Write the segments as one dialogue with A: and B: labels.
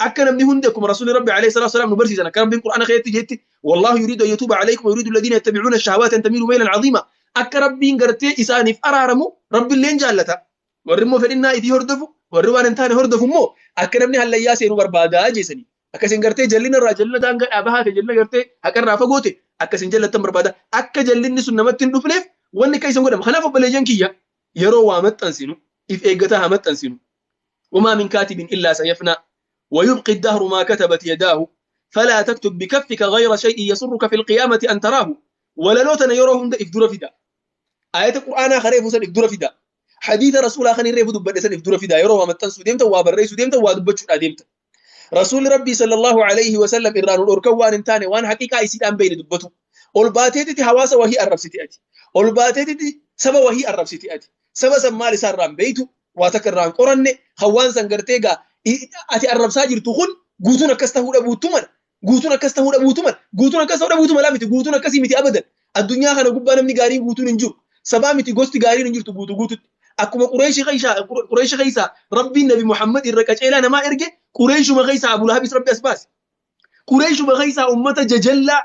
A: Akka namni hundi akkuma Rasuulli Rabbi alayhi salaatu wasalaam nu barsiisan, akka Rabbiin Qur'aana keessatti jetti, "Wallaahu yuriidu an yatuuba alaykum wa yuriidu alladhiina yattabi'uuna ash-shahawaati an tamiiluu maylan 'aziima." Akka Rabbiin gartee isaaniif araaramu Rabbilleen jaallata. Warri immoo fedhinnaa ifii hordofu, warri waan hin taane hordofu immoo akka namni hallayyaa seenu barbaadaa jeesanii. Akka isin gartee jallina irraa jallina daangaa dhaabaa haate, jallina gartee haqa irraa fagoote akka isin jallattan barbaada. Akka jallinni sun namatti hin dhufneef wanni akka isin godhama. Kanaaf obboleeyyan kiyya, yeroo waa maxxansinu if eeggataa haa maxxansinu. وما من كاتب إلا سيفنى ويبقي الدهر ما كتبت يداه فلا تكتب بكفك غير شيء يسرك في القيامة أن تراه. Walaloo tana yeroo hunda if dura fida. Ayata Qur'aanaa kareefu san if dura fida. Hadiisa Rasuulaa kan reefu dubbadhe san if dura fida. Yeroo waa maxxansuu deemtan, waa barreessuu deemtan, waa dubbachuudhaa deemtan. Rasuulli Rabbii sallallahu alayhi wa sallam irraa nu dhorkan waan hin taane, waan haqiiqaa isiidhaan beeyne dubbatu. Ol baateetiti hawaasa wahii arrabsiti ati. Ol baateetiti saba wahii arrabsiti ati. Saba san maal isaa irraa hin beeytu, waa takka irraa hin qoranne, kan waan san gartee gaa ati arrabsaa jirtu kun guutuun akkas tahuu dhabuuttu mala. Guutuun akkas tahuu dhabuutu mala. Guutuun akkas tahuu dhabuutu mala miti. Guutuun akkasii miti abadan. Addunyaa kana gubbaa namni gaariin guutuun hin jiru. Sabaa miti, gosti gaariin hin jirtu guutuu guututti. Akkuma Qureeshii keessaa, Qureeshii keessaa Rabbiin Nabi Muhammad irra qaceelaa namaa erge, Qureeshuma keessaa Abu Lahabis Rabbi as baase. Qureeshuma keessaa ummata jajallaa,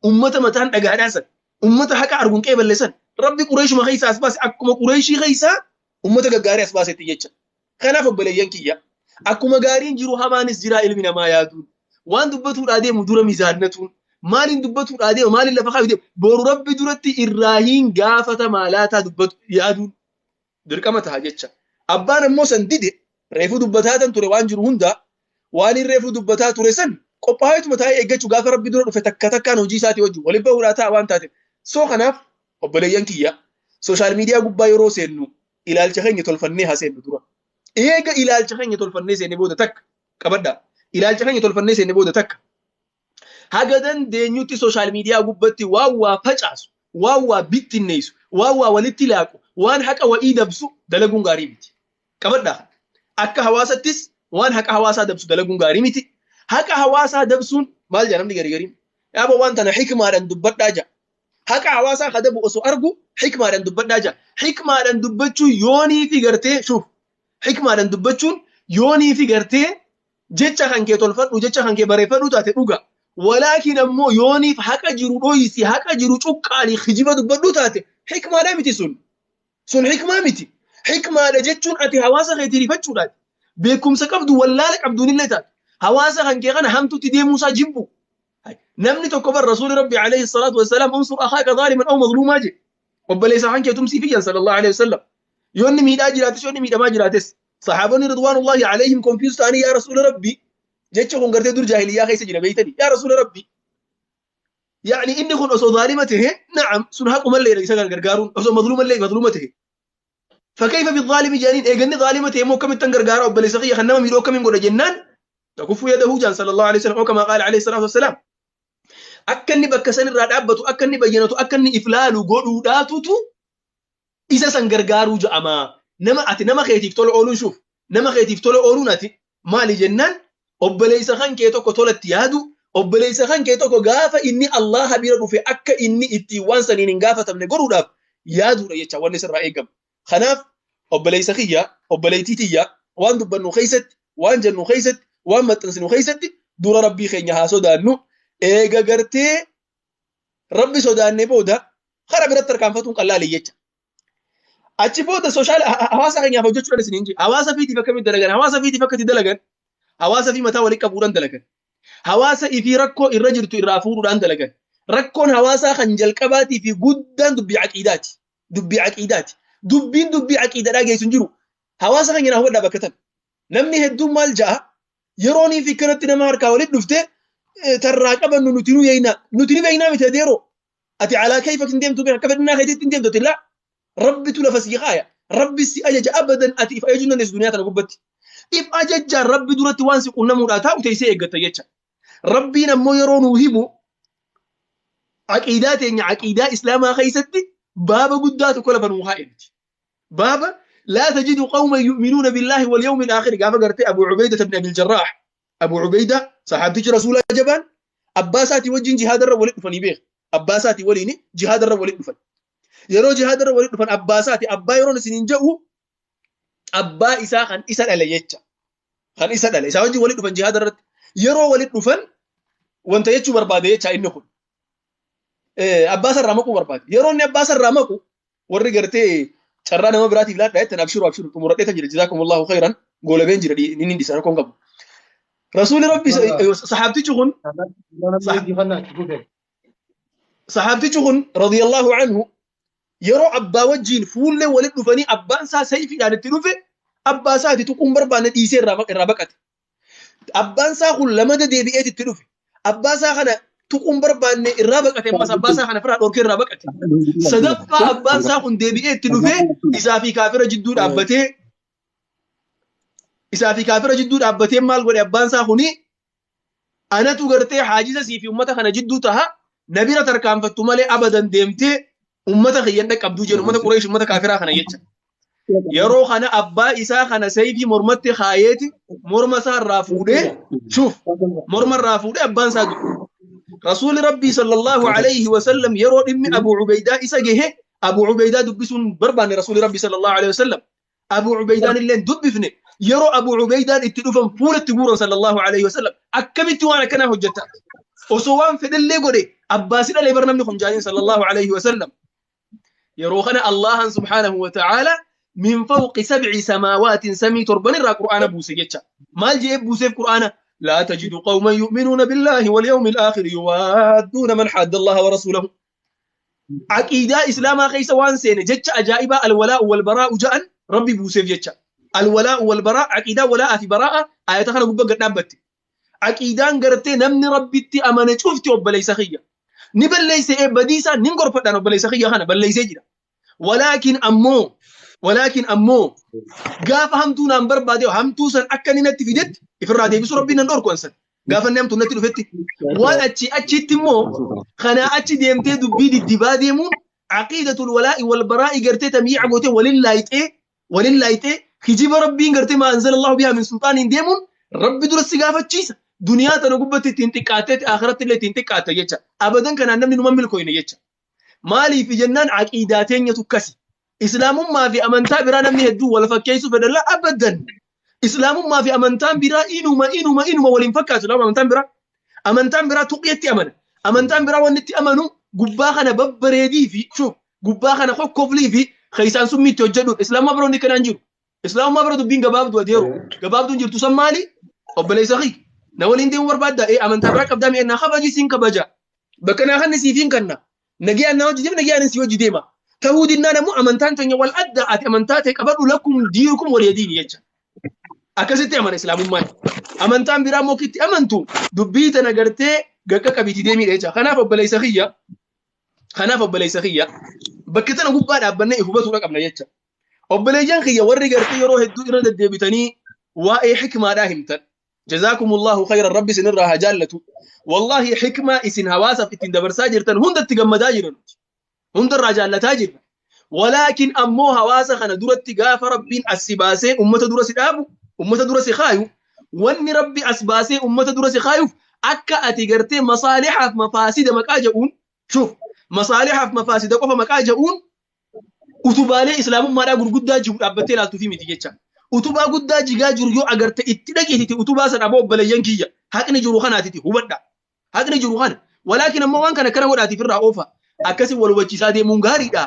A: ummata mataan dhagaadhaa san, ummata haqa arguun qeeballe san Rabbi Qureeshuma keessaa as baase, akkuma Qureeshii keessaa ummata gaggaarii as baasetti jecha. Kanaaf obboleeyyan kiyya, akkuma gaariin jiru hamaanis jira. Ilmi namaa yaaduun, waan dubbatuudhaa deemu dura mizaannatuun, maaliin dubbatuudhaa deema, maaliin lafa kaayuu deema, boru Rabbi duratti irraa hin gaafatamaa laataa dubbatu yaaduun dirqama ta'a jecha. Abbaan ammoo san dide, reefuu dubbataa tan ture waan jiru hundaa, waan hin reefuu dubbataa ture san qophaa'eetuma taa'ee eeggachuu, gaafa Rabbi dura dhufe takka takkaan hojii isaatii wajjin waliin bahuudhaa ta'a waan taateef. So kanaaf obboleeyyan kiyya, social media gubbaa yeroo seennu ilaalcha keenya tolfannee haa seennu dura. Eega ilaalcha keenya tolfannee seenne booda takka qabadhaa. Ilaalcha keenya tolfannee seenne booda takka haga dandeenyutti social media gubbatti waan waa facaasu, waan waa bittinneessu, waan waa walitti laaqu, waan haqa wa'ii dabsu dalaguun gaarii miti. Qabadhaa. Akka hawaasattis waan haqa hawaasaa dabsu dalaguun gaarii miti. Haqa hawaasaa dabsuun maal jedha namni garii gariin? Yaaba waan tana hikmaadhaan dubbadhaa jedha. Haqa hawaasaa ka dabu osoo argu hikmaadhaan dubbadhaa jedha. Hikmaadhaan dubbachuun yoonii fi gartee shuuf. Hikmaadhaan dubbachuun yoonii fi gartee jecha kan kee tolfadhu, jecha kan kee bareeffadhu taate dhuga. Walaakin ammoo yooniif haqa jiru dhoysi, haqa jiru cuqqaali, kijiba dubbadhu taate hikmaadhaa miti sun. Sun hikmaa miti. Hikmaadha jechuun ati hawaasa keetii rifachuudhaati. Beekumsa qabdu wallaala qabduunillee taate. Hawaasa kan kee kana hamtuutti deemuusaa jibbu. Namni tokko bar Rasuuli Rabbi alayhi salaatu wassalaam "Unsur akhaaka zaaliman aw mazluumaa" jedhe. Obboleessa kan kee tumsiif iyyan sallallahu alayhi wasallam. Yoo inni miidhaa jiraates, yoo inni miidhamaa jiraates. Sahaabonni ridwaanullahi alayhim confused ta'anii, "Yaa Rasuula Rabbi," jecha kun gartee dur jaahiliyyaa keessa jira beeytanii. "Yaa Rasuula Rabbi, yaani inni kun osoo zaalima ta'e, na'am, sun haqumallee isa gargaaruun, osoo mazluumallee mazluuma ta'e. Fakayfa bizzaalimi?" jedhaniin. Eeganni zaalima ta'e immoo akkamittan gargaara? Obboleessa kiyya kan nama miidhuu akkamiin godha jennaan, "Takuffu yadahu" jaan sallallahu alaihi wasallam, kama qaala alayhi salatu wassalam. Akka inni bakka san irraa dhaabbatu, akka inni bayyanatu, akka inni iflaalu godhuudhaatutu isa san gargaaruu ja'ama. Nama ati nama keetiif tola ooluun, shuuf, nama keetiif tola ooluun ati maali jennaan, obboleessa kan kee tokko tolatti yaadu, obboleessa kan kee tokko gaafa inni Allaha bira dhufe akka inni ittiin waan saniin hin gaafatamne godhuudhaaf yaaduudha jecha wanni sirraa eegamu. Kanaaf obboleessa kiyya, obboleettii tiyya, waan dubbannu keessatti, waan jennu keessatti, waan maxxansinu keessatti dura Rabbii keenya haa sodaannu. Eega gartee Rabbi sodaannee booda kara biratti tarkaanfatuun qallaali jecha. Achi booda social hawaasa keenyaaf hojjechuudhaan isin hin jiru. Hawaasa fiitiif akkamitti dalagan? Hawaasa fiitiif akkatti dalagan? Hawaasa fi mataa walitti qabuudhaan dalagan. Hawaasa ifii rakkoo irra jirtu irraa fuudhuudhaan dalagan. Rakkoon hawaasaa kan jalqabaatii fi guddaan dubbii aqiidaati. Dubbii aqiidaati. Dubbiin dubbii aqiidaadhaa geessu hin jiru. Hawaasa keenya naa hubadhaa bakka tan. Namni hedduun maal ja'a? Yeroonii fi kanatti nama harkaa walitti dhufte tarraa qabannu nuti nu yeeyna. Nuti ni beeknaa miti adeeroo. Ati alaa kayfa hin deemtu, beeka akka fedhinnaa keetiitti hin deemtu ati laa. Rabbitu lafa sii kaaya. Rabbi si ajaja, abadan ati if ajajuu hin dandeessu duniyaa tana gubbatti. If ajajjaan Rabbi duratti waan si qunnamuudhaa taa'u teessee eeggatta jecha. Rabbiin ammoo yeroo nuu himu aqiidaa teenya, aqiidaa Islaamaa keessatti baaba guddaa tokko lafa nuu kaa'e miti. Baaba "Laa tajidu qawman yu'minuuna billaahi wal yawmil aakhir" gaafa gartee Abu Ubayda ibn Abil Jarraah, Abu Ubayda sahaabtichi Rasuulaa jabaan, abbaa isaatii wajjin jihaadarra walitti dhufanii beeka. Abbaa isaatii waliin jihaadarra walitti dhufan. Yeroo jihaadarra walitti dhufan abbaa isaati, abbaa yeroon isiniin jedhu abbaa isaa kan isa dhale jecha. Kan isa dhale isaa wajjin walitti dhufan jihaada irratti. Yeroo walitti dhufan wanta jechuu barbaade jecha inni kun. Abbaa sarraa maquu barbaade. Yeroo inni abbaa sarraa maqu warri gartee carraa nama biraatiif laadhaa jettan abshiru abshiru xumuradhee tan jira jazaakumullahu khairan goolabeen jira inni hin dhisa rakkoon qabu. Rasuuli Rabbi sahaabtichi kun sahaabtichi kun radiyallahu anhu yeroo abbaa wajjiin fuullee walitti dhufanii abbaan isaa sayfiidhaan itti dhufe abbaa isaati tuquun barbaanne dhiisee irraa baqate. Abbaan isaa kun lamada deebi'eet itti dhufe. Abbaa isaa kana tuquun barbaanne irraa baqate ammas abbaa isaa kana firaa dhorkee irraa baqate. Sadaffaa abbaan isaa kun deebi'ee itti dhufee isaa fi kaafira jidduu dhaabbatee isaa fi kaafira jidduu dhaabbatee maal godhe abbaan isaa kuni anatu gartee haajisa sii fi ummata kana jidduu taha na bira tarkaanfattu malee abadan deemtee ummata kiyyan dhaqqabduu jedhu ummata Qureesh ummata kaafiraa kana jecha. Yeroo kana abbaa isaa kana sayfii mormatti kaayeeti morma isaa irraa fuudhee shuuf morma irraa fuudhee abbaan isaa du'e. Rasuulli Rabbii sallallahu alayhi wa sallam yeroo dhimmi Abu Ubeydaa isa gahe Abu Ubeydaa dubbisuun barbaanne Rasuulli Rabbii sallallahu alayhi wa sallam. Abu Ubeydaan illee hin dubbifne yeroo Abu Ubeydaan itti dhufan fuula itti guuran sallallahu alayhi wa sallam akkamitti waan akkanaa hojjetta osoo waan fedhellee godhe abbaa si dhalee bar namni kun jaaniin sallallahu alayhi wa sallam yeroo kana Allahan subhaanahu wa ta'ala min fawqi sab'i samaawaatin samii torban irraa qur'aana buuse jecha maal je'ee buuseef qur'aana laa tajidu qawman yu'minuuna billaahi wal yawmil aakhir yuwaadduuna man haadda Allaha wa rasuulahu Aqiidaa Islaamaa keessa waan seene jecha ajaa'ibaa alwalaa'u walbaraa'u ja'an Rabbi buuseef jecha. Alwalaa'u walbaraa aqiidaa walaa'aa fi baraa'a ayata kana gubba gad dhaabbatte. Aqiidaan gartee namni Rabbitti amane cufti obboleessa kiyya. Ni balleesse ee badiisaa nin gorfadhaan obboleessa kiyya kana balleessee jira. Walaakin ammoo walaakin ammoo gaafa hamtuu naan barbaade hamtuu san akka inni natti fidetti ifirraa deebisuu Rabbiin nan dhorku ansan. Gaafa inni hamtuu natti dhufetti waan achi achitti immoo kanaa achi deemtee dubbii diddibaa deemuun aqiidatul walaa'i wal baraa'i gartee tamyiica gootee walin laayixee walin laayixee kijiba Rabbiin gartee maa anzalallahu bihaa min sulxaaniin deemuun Rabbi dura si gaafachiisa. Duniyaa tana gubbatti ittiin xiqqaatteetti akhiratti illee ittiin xiqqaatta jecha. Abadan kanaan namni numa milkooyne jecha. Maaliif jennaan aqiidaa teenyatu akkasi. Islaamummaa fi amantaa biraa namni hedduu wal fakkeessuu fedha la abadan. Islaamummaa fi amantaan biraa inuma inuma inuma waliin fakkaatu lama amantaan biraa. Amantaan biraa tuqyetti amana. Amantaan biraa wanni itti amanu gubbaa kana babbareedii fi shuuf gubbaa kana kokkoflii fi keessaan summii itti hojjedhuudha. Islaamummaa biroo inni kanaan jiru. Islaamummaa bira dubbiin gabaabdu adeeru. Gabaabduun jirtu san maali? Obboleessa kiyya. Na waliin deemuu barbaadda? Ee amantaa biraa qabdaa mi'a naa kabaji siin kabaja. Bakka naa kanni siif hin kanna. Nagayaan naa hojii deema nagayaan si hojii deema. Ta'uu dinnaan ammoo amantaan teenya wal adda ati amantaa ta'e qabadhu lakkum diinukum waliya diini jecha. Akkasitti amana islaamummaan. Amantaan biraa immoo itti amantu dubbii tana gartee gaqqa qabiitii deemiidha jecha. Kanaaf obboleessa kiyya. Kanaaf obboleessa kiyya. Bakka tana gubbaa dhaabbannee if hubatuudha qabna jecha. Obboleeyyan kiyya warri gartee yeroo hedduu irra deddeebitanii waa'ee hikmaadhaa himtan. Jazaakumullahu khayran rabbi isinirraa haa jaallatu. Wallaahi hikmaa isin hawaasaaf ittiin dabarsaa jirtan hundatti gammadaa jirra nuti. Hundarraa jaallataa jirra. Walaakin ammoo hawaasa kana duratti gaafa rabbiin as si baasee ummata dura si dhaabu, ummata dura si kaayu, wanni rabbi as baasee ummata dura si kaayuuf akka ati gartee masaalihaaf mafaasida maqaa ja'uun, shuuf, masaalihaaf mafaasida qofa maqaa ja'uun utubaalee islaamummaadhaa gurguddaa jigu dhaabbattee ilaaltuufi miti jecha. Utubaa guddaa jigaa jiru yoo agarte itti dhaqiititi utubaa san aboo obboleeyyan kiyya haqni jiru kanaatiti hubadha. Haqni jiru kana. Walaakin ammoo waan kana akkana godhaatiif irraa oofa. Akkasi wal hubachiisaa deemuun gaariidha.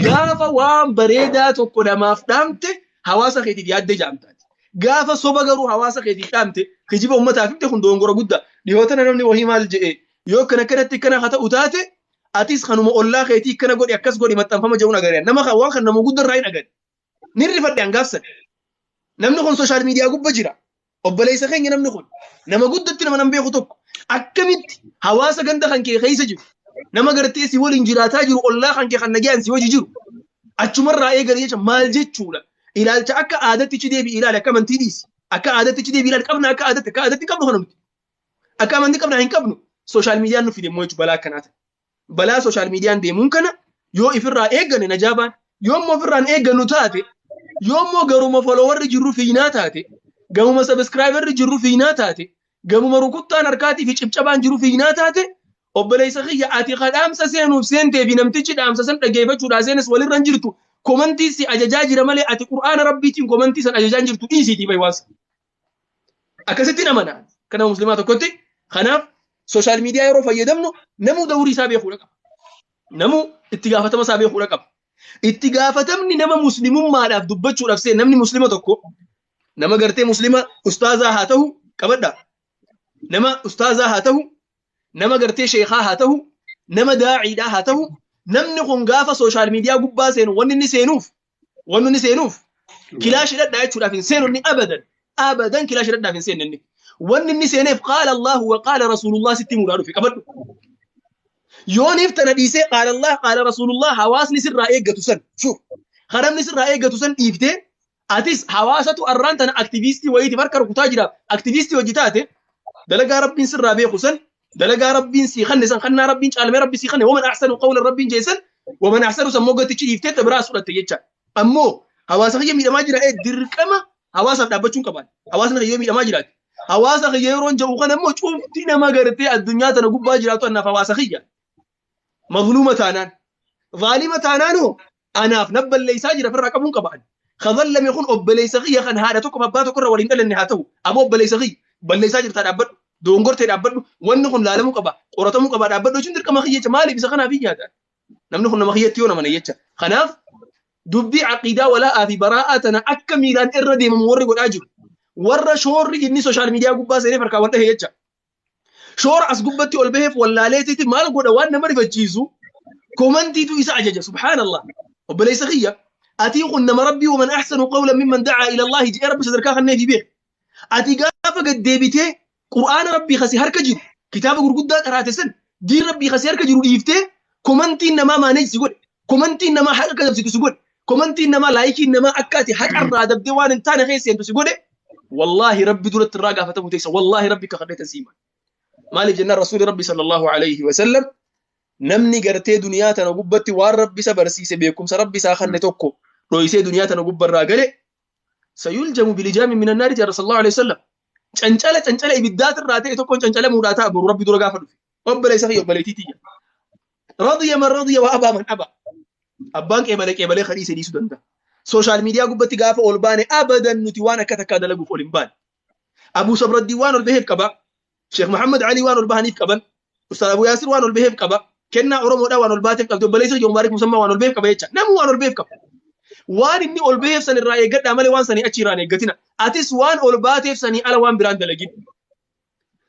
A: Gaafa waan bareedaa tokko namaaf dhaamte hawaasa keetiif yaaddee jaamtaati. Gaafa soba garuu hawaasa keetiif dhaamte kijiba ummataaf himte kun dogongora guddaa. Dhihoo tana namni wahii maal jedhe yoo akkana akkanatti akkana haa ta'u taate atis kanuma ollaa keetii akkana godhi akkas godhi maxxanfama jedhuun agaree nama kan waan kan nama guddaa irraa hin agarre ni rifadhe an gaafsan namni kun sooshaal miidiyaa gubba jira obboleessa keenya namni kun nama guddatti nama nan beeku tokko akkamitti hawaasa ganda kan kee keessa jiru nama gartee si waliin jiraataa jiru ollaa kan kee kan nagayaan si wajji jiru achumarraa eegale jecha maal jechuudha ilaalcha akka aadaatti ichi deebi'i ilaali akka amantii dhiisi akka aadaatti ichi deebi'i ilaali qabna akka aadaatti akka aadaatti qabnu kana nuti Akka amantii qabna hin qabnu. Sooshaal miidiyaan nu fide immoo jechuudha balaa akkanaa ta'e. Balaa sooshaal miidiyaan deemuun kana yoo ifirraa eegganne najaa baana. Yoo immoo ofirraa hin eeggannu taate, yoo immoo garuma followerri jirru fiinaa taate, gamuma subscriberri jirru fiinaa taate, gamuma rukuttaan harkaatii fi cibcabaan jiru fiinaa taate, obboleessa kiyya ati ka dhaamsa seenuuf seentee fi namtichi dhaamsa san dhageeffachuudhaa seenes walirra hin jirtu. Komantii si ajajaa jira malee ati qur'aana rabbiitiin komantii san ajajaa hin jirtu dhiisiitii bahi waan san. Akkasittiin amana. Akka nama muslimaa tokkotti kanaaf social media yeroo fayyadamnu namuu dawrii isaa beekuudha qaba. Namuu itti gaafatama isaa beekuudha qaba. Itti gaafatamni nama muslimummaadhaaf dubbachuudhaaf seen namni muslima tokko nama gartee muslima ustaazaa haa ta'u qabadha. Nama ustaazaa haa ta'u, nama gartee sheekaa haa ta'u, nama daaciidhaa haa ta'u, namni kun gaafa social media gubbaa seenu wanni inni seenuuf kilaashi hidhadhaa jechuudhaaf hin seenu inni abadan abadan kilaashi hidhadhaaf hin seenne inni. Wanni inni seeneef قال الله وقال رسول الله sitti himuudhaa dhufe qabadhu. Yooniif tana dhiisee قال الله قال رسول الله hawaasni sirraa eeggatu san شوف haramni sirraa eeggatu san dhiiftee atis hawaasatu arraan tana aktiviistii wayiitiif harka rukutaa jira aktiviistii hojii taate dalagaa rabbiin sirraa beeku san dalagaa rabbiin sii kanne san kannaa rabbiin caalmee rabbi sii kanne ومن أحسن قولا rabbiin jeessan ومن أحسن san moggatichi dhiiftee ta biraas fudhatte jecha. Ammoo hawaasa kiyya miidhamaa jira dirqama hawaasaaf dhaabbachuun qaban. Hawaasni kiyya miidhamaa jiraate. Hawaasa kiyya yeroon jedhu kana immoo cufti nama gartee addunyaa tana gubbaa jiraatu anaaf hawaasa kiyya. Mazluuma taanaan. Zaalima taanaanoo anaaf nabballeessaa jira firraa qabuun qaba. Kazallame kun obboleessa kiyya kan haadha tokko abbaa tokko irra waliin dhalanne haa ta'u. Ammoo obboleessa kiyya balleessaa jirtaa dhaabbadhu. Dongortee dhaabbadhu. Wanni kun laalamuu qaba. Qoratamuu qaba dhaabbadhu jechuun dirqama kiyya jecha maaliif isa kanaaf iyyaata. Namni kun nama kiyyatti yoo namana jecha. Kanaaf dubbii aqiidaa walaa'aa fi baraa'aa tana akka miilaan irra deemamu warri godhaa jiru. Warra shoorri inni social media gubbaa seenee harkaa wal dhahe jecha. Shoora as gubbatti ol baheef wallaaleetiiti maal godha waan nama rifachiisu komantiitu isa ajaja subhaanallah. Obboleessa kiyya atii kun nama rabbii ومن أحسن قولا ممن دعا إلى الله jedhee rabbi sadarkaa kanneefi beek. Ati gaafa gad deebitee qur'aana rabbii kasi harka jiru kitaaba gurguddaa qaraate san diin rabbii kasi harka jiru dhiiftee komantiin namaa manage si godhe komantiin namaa haqa kadabsitu si godhe komantiin namaa laayikiin namaa akka ati haqarraa dabdee waan hin taane keessa seentu si godhe wallaahi rabbi duratti irraa gaafatamu teessa wallaahi rabbi kakadheetan siima. Maaliif jennaan rasuuli rabbi صلى الله عليه وسلم namni gartee duniyaa tana gubbatti waan rabbi isa barsiise beekumsa rabbi isaa kanne tokko dhoysee duniyaa tana gubbarraa gale سيلجم بلجام من النار jedha صلى الله عليه وسلم. Cancala cancala ibiddaatirraa ta'e tokkoon cancalamuudhaa ta'a boru rabbi dura gaafa dhufe. Obboleessa fi obboleettii tiyya. رضي من رضي وأبى من أبى. Abbaan qeebalee qeebalee kadhiise dhiisuu danda'a. Social media gubbatti gaafa ol baane abadan nuti waan akka takkaa dalaguuf ol hin baane. Abuu Sabraddii waan ol baheef qaba. Sheekh Muhammad Ali waan ol bahaniif qaban. Ustaaz Abu Yaasir waan ol baheef qaba. Kennaa Oromoodhaa waan ol baateef qabdi. Obboleessa Joon Mubaarik Musammaa waan ol baheef qaba jecha. Namni waan ol baheef qaba. Waan inni ol baheef san irraa eeggadhaa malee waan sanii achi irraa hin eeggatina. Atis waan ol baateef sanii ala waan biraan dalagin.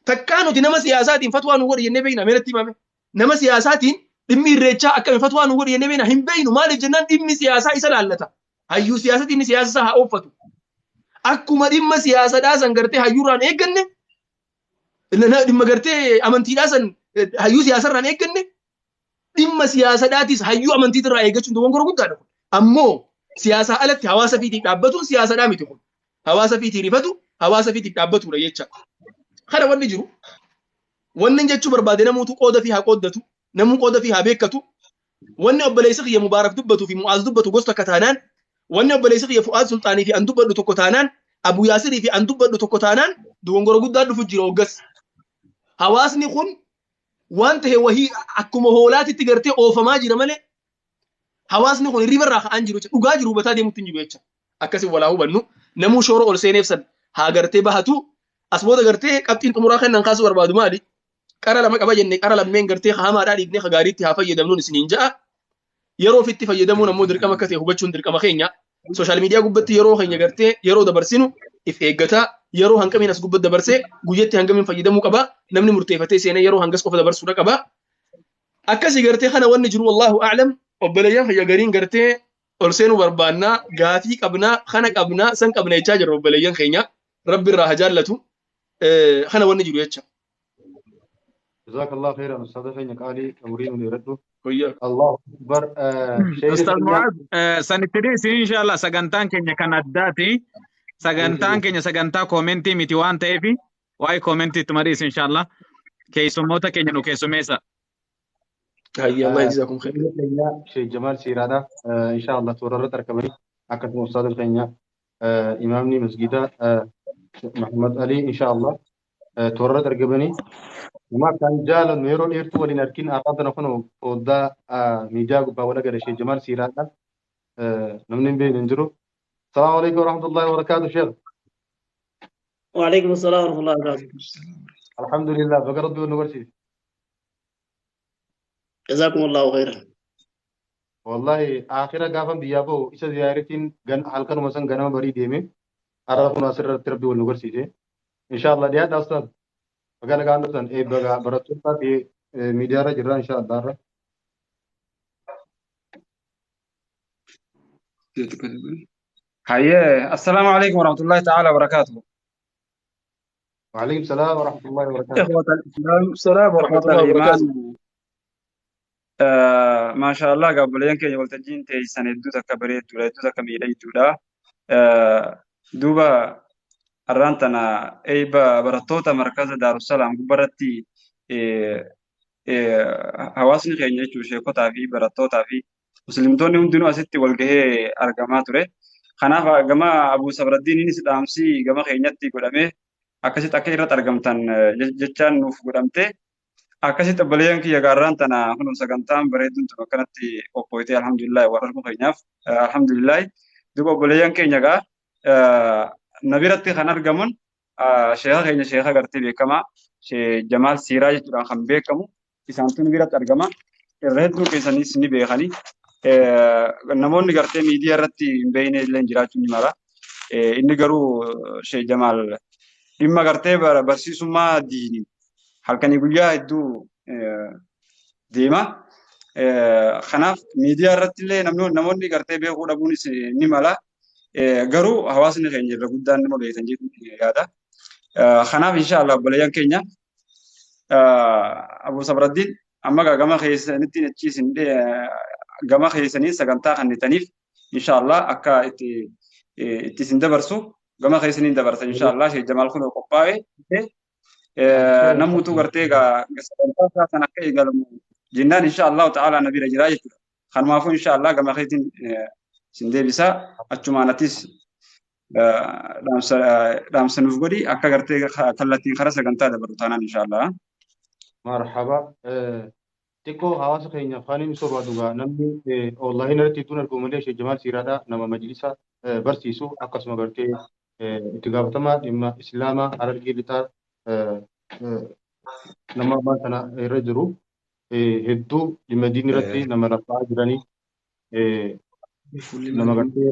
A: Takkaa nuti nama siyaasaatiin fatwaa nu godhi jennee beekna meeratti himame. Nama siyaasaatiin dhimmi irreechaa akkami fatwaa nu godhi jennee beekna hin beeknu maaliif jennaan dhimmi siyaasaa isa laallata. Hayyuu siyaasatiin inni siyaasa isaa haa oofatu. Akkuma dhimma siyaasadhaa san gartee hayyuurraan eegganne dhimma gartee amantiidhaa san hayyuu siyaasarraan eegganne dhimma siyaasadhaatis hayyuu amantiitirraa eeggachuun dogongora guddaadha kun. Ammoo siyaasaa alatti hawaasa fiitiif dhaabbatuun siyaasadhaa miti kun. Hawaasa fiitii rifatu hawaasa fiitiif dhaabbatudha jecha. Kana wanni jiru wanni jechuu barbaade namuutu qooda fi haa qooddatu namuu qooda fi haa beekkatu. Wanni obboleessi kiyya Mubaarak dubbatuu fi Mu'aaz dubbatu gosa takka taanaan, wanni obboleessi kiyya Fu'aad Sulxaanii fi an dubbadhu tokko taanaan, Abu Yaasirii fi an dubbadhu tokko taanaan dogongora guddaa dhufu jira hoggas. Hawaasni kun waan ta'e wahii akkuma hoolaatitti gartee oofamaa jira malee hawaasni kun hirriba irraa ka'aan jiru jecha dhugaa jiru hubataa deemutti hin jiru jecha. Akkasii walaa hubannu namuu shoora ol seeneef san haa gartee bahatu. As booda gartee qabxiin xumuraa kennan kaasuu barbaadu maali? Qara lama qaba jenne qara lammeen gartee hamaadhaa dhiifnee gaariitti haa fayyadamnuun isiniin ja'a. Yeroo ofitti fayyadamuun ammoo dirqama akka ta'e hubachuun dirqama keenya. Social media gubbatti yeroo keenya gartee yeroo dabarsinu if eeggataa yeroo hangamiin as gubbatti dabarsee guyyatti hangamiin fayyadamuu qaba. Namni murteeffatee seenee yeroo hangas qofa dabarsuudha qaba. Akkasii gartee kana wanni jiru والله أعلم. Obboleeyyan kiyya gariin gartee ol seenuu barbaannaa gaafii qabnaa kana qabnaa san qabna jechaa jirra obboleeyyan keenya rabbi irraa haa jaallatu kana wanni jiru jecha.
B: جزاك الله خيرا أستاذ keenya qaalii umurii nu dheeradhu.
A: Wayyaa.
B: الله أكبر. Sheekh
C: Ustaz
B: keenya
C: Mu'aaz, sanitti dhiisi inshallah sagantaan keenya kan addaati. Sagantaan keenya sagantaa koomentii miti waan ta'eef waa'ee koomentii ittuma dhiisi inshallah. Keessummoota keenya nu keessummeessa.
A: Hayya الله يجزاكم خير.
B: Keenya Sheekh Jamaal Siiraadha. Inshallah toora irratti argamanii akkasuma ustaaza keenya imaamni masgida Muhammad Ali inshallah toora irratti argamanii nama akkaan jaalannu yeroo dheertuu waliin argin har'aan tana kun foddaa miidiyaa gubbaa wal agarre Sheekh Jamaal Siiraadha. Namni hin beekne hin jiru. السلام عليكم ورحمة الله وبركاته شيخ.
D: وعليكم السلام ورحمة الله وبركاته.
B: Alhamdulillah, baga Rabbi wal nu barsiise.
D: جزاكم الله خيرا.
B: Wallahi aakhira gaafan biyyaa bahu isa ziyaaritiin halkanuma san ganama barii deeme har'a kun asirratti Rabbi wal nu barsiise. Inshallah dhiyaadha ustaaz. Baga nagaan dhuftan eebba barattootaa fi miidiyaarra jirra inshallah har'a.
E: Hayyee, assalaamu alaikum warahmatullahi ta'ala wabarakaatuh.
B: وعليكم السلام ورحمة الله وبركاته.
E: إخوة الإسلام،
A: السلام ورحمة
E: إخوة
A: الله وبركاته.
E: الإيمان، ما شاء الله gaabboleen keenya waltajjiin teessan hedduu takka bareedduudha, hedduu takka miidhagduudha. Duuba har'aan tana eebba barattoota markaza Daarussalaam gubbarratti hawaasni keenya jechuun sheekotaa fi barattootaa fi muslimtoonni hundinuu asitti wal gahee argamaa ture. Kanaaf gama Abuu Sabraddiiniinis dhaamsi gama keenyatti godhamee akkasitti akka irratti argamtan jechaan nuuf godhamte. Akkasitti obboleeyyan kiyya gaarraan tana kun sagantaan bareedduun tun akkanatti qophooytee alhamdulillah waan arguu keenyaaf alhamdulillah. Duuba obboleeyyan keenya gaa na biratti kan argaman sheeka keenya sheeka gartee beekamaa Shee Jamaal Siiraa jechuudhaan kan beekamu isaan tun biratti argama. Irra hedduu keessanis ni beekani. Namoonni gartee miidiyaa irratti hin beekne illee jiraachuu ni mala. Inni garuu Shee Jamaal dhimma gartee barsiisummaa diinii halkanii guyyaa hedduu deema. Kanaaf miidiyaa irratti illee namoonni gartee beekuu dhabuunis ni mala. Garuu hawaasni keenya irra guddaan nama beekan jedhu yaada. Kanaaf inshallah obboleeyyan keenya Abuu Sabraddiin amma gama keessanitti achi isin gama keessanii sagantaa kannitaniif inshallah akka itti isin dabarsu gama keessaniin dabarsa inshallah. Sheekh Jamaal kun qophaa'e namuutu gartee sagantaa isaa san akka eegalamu jennaan inshallah ta'ala na bira jira jechuudha. Kanumaafuu inshallah gama keetiin isin deebisa, achumaan atis dhaamsa nuuf godhi akka gartee kallattiin karaa sagantaa dabaru taanaan inshallah.
B: Marhaba. Xiqqoo hawaasa keenya afaaniin ibsuu barbaadu gaa namni onlaayinii irratti hedduun argamu malee Sheekh Jamaal Siiraadha nama majlisa barsiisu, akkasuma gartee itti gaafatamaa dhimma Islaamaa Harargee Lixaa nama ammaa kana irra jiru, hedduu dhimma diinii irratti nama rafa'aa jiranii, nama gartee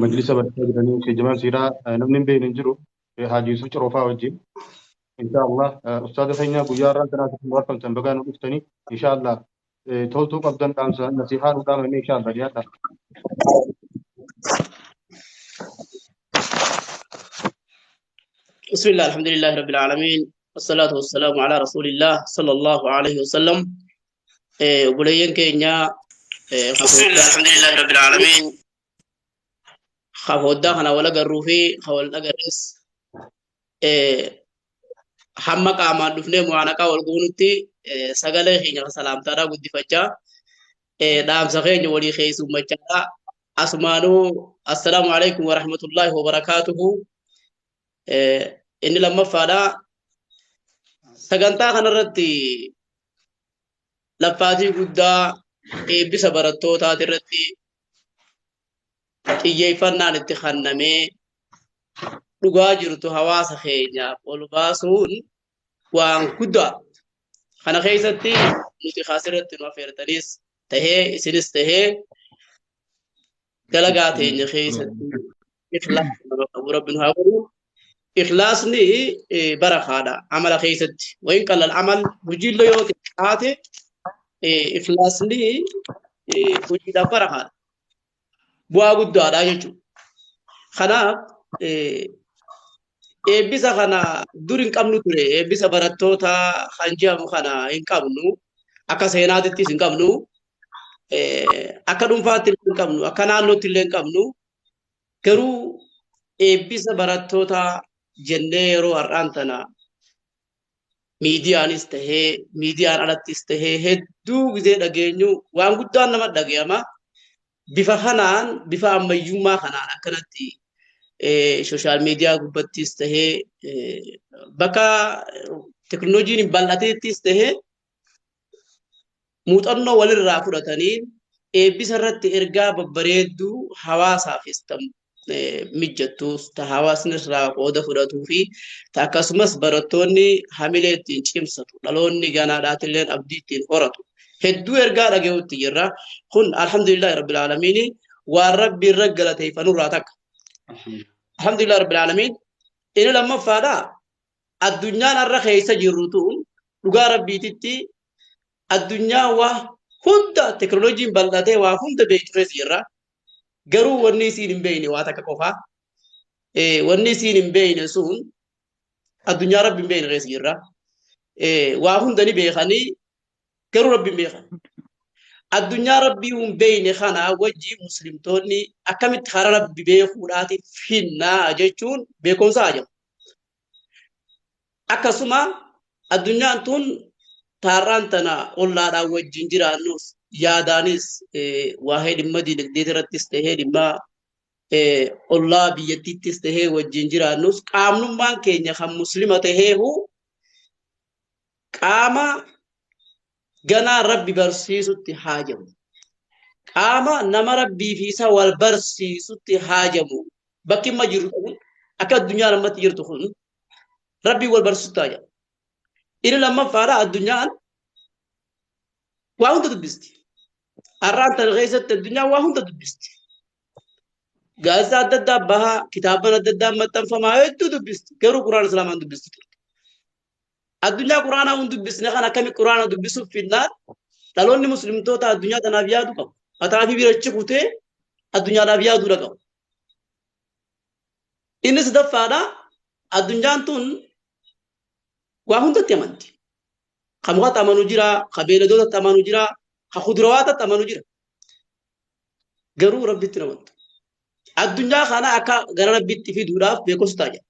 B: majlisa barsiisaa jiranii. Sheekh Jamaal Siiraa namni hin beekne hin jiru, Haaji Yusuf Corofaa wajjin. Inshallah ustaaza keenya guyyaa har'aa kanaaf isin argamtan bagaa nu dhuftanii inshallah toltuu qabdan dhaamsa nasihaa nu dhaamame inshallah dhiyaadha.
D: بسم الله، الحمد لله رب العالمين، والصلاة والسلام على رسول الله صلى الله عليه وسلم. Obboleeyyan keenya، بسم الله، الحمد لله رب العالمين، خافودdaa kana wal agarruu fi wal agarres hamma qaamaan dhufnee mu'aanaqaa wal goonutti sagalee keenya salaamtaadhaa guddifachaa dhaamsa keenya walii keessummachaadha. Asumaanuu assalaamu alaikum warahmatullaahi wabarakaatuhu. Inni lammaffaadha. Sagantaa kanarratti laffaatii guddaa eebbisa barattootaati irratti xiyyeeffannaan itti kennamee dhugaa jirtu hawaasa keenyaaf ol baasuun waan guddaa. Kana keessatti nuti asirratti nu affeertanis tahee isinis tahee dalagaa teenya keessatti ikhlaasa nama qabu rabbi nu haa godhu. Ikhlaasni barakaadha amala keessatti. Wayin qallal amal hojiillee yoo taate ikhlaasni hojiidhaaf barakaadha. Bu'aa guddaadha jechuudha. Kanaaf eebbisa kana dur hin qabnu ture. Eebbisa barattoota kan jedhamu kana hin qabnu. Akka seenaatittis hin qabnu. Akka dhuunfaatti illee hin qabnu. Akka naannootti illee hin qabnu. Garuu eebbisa barattoota jennee yeroo har'aan tana miidiyaanis tahee miidiyaan alattis tahee hedduu gizee dhageenyu waan guddaan nama dhagayama. Bifa kanaan, bifa ammayyummaa kanaan akkanatti social media gubbattis tahee bakka teknooloojiin hin bal'ateettis tahee muuxannoo walirraa fudhatanii eebbisa irratti ergaa babbareedduu hawaasaafis ta'u Mijattus ta hawaasni irraa qooda fudhatuu fi ta akkasumas barattoonni hamilee ittiin cimsatu dhaloonni ganaadhaatillee abdii ittiin horatu hedduu ergaa dhaga'utti jirra. Kun alhamdulillahi rabbil aalamiin waan rabbi irra galateeffanurraa takka. Alhamdulillahi rabbil aalamiin. Inni lammaffaadha, addunyaan har'a keessa jirru tun dhugaa rabbiititti addunyaa waa hunda teknooloojiin bal'atee waa hunda beektu keessa jirra. Garuu wanni isiin hin beekne waa takka qofaa. Wanni isiin hin beekne sun addunyaa rabbi hin beekne keessa jirra. Waa hunda ni beekanii garuu rabbi hin beekan. Addunyaa rabbii hin beekne kana wajji muslimtoonni akkamitti karaa rabbi beekuudhaatiif finnaa jechuun beekumsa hajamu. Akkasuma addunyaan tun taarraan tana ollaadhaan wajjin jiraannus yaadaanis waa'ee dhimma diinagdee irrattis tahee dhimma ollaa biyyattiittis tahee wajjin jiraannus qaamnummaan keenya kan muslima taheehu qaama ganaa rabbi barsiisutti haajamu. Qaama nama rabbii fi isa wal barsiisutti haajamu. Bakki amma jirru kun akka addunyaan ammatti jirtu kun rabbii wal barsiisutti haajamu. Inni lammaffaadha, addunyaan waa hunda dubbisti. Har'aan tana keessatti addunyaan waa hunda dubbisti. Gaazexaa adda addaa bahaa, kitaaban adda addaa maxxanfamaa hedduu dubbisti. Garuu Quraana Islaamaan dubbisti. Addunyaa Quraanaa hin dubbisne kan akkami Quraana dubbisuuf finnaan dhaloonni muslimtoota addunyaa tanaaf yaadu qabu. Mataa fi birachi kutee addunyaadhaaf yaaduu qabu. Inni sadaffaadha, addunyaan tun waa hundatti amanti. Ka mukatti amanu jira, ka beeyladootatti amanu jira, ka kudurawaatatti amanu jira. Garuu rabbitti hin amantu. Addunyaa kana akka gara rabbitti fiduudhaaf beekumsa ta'a jira.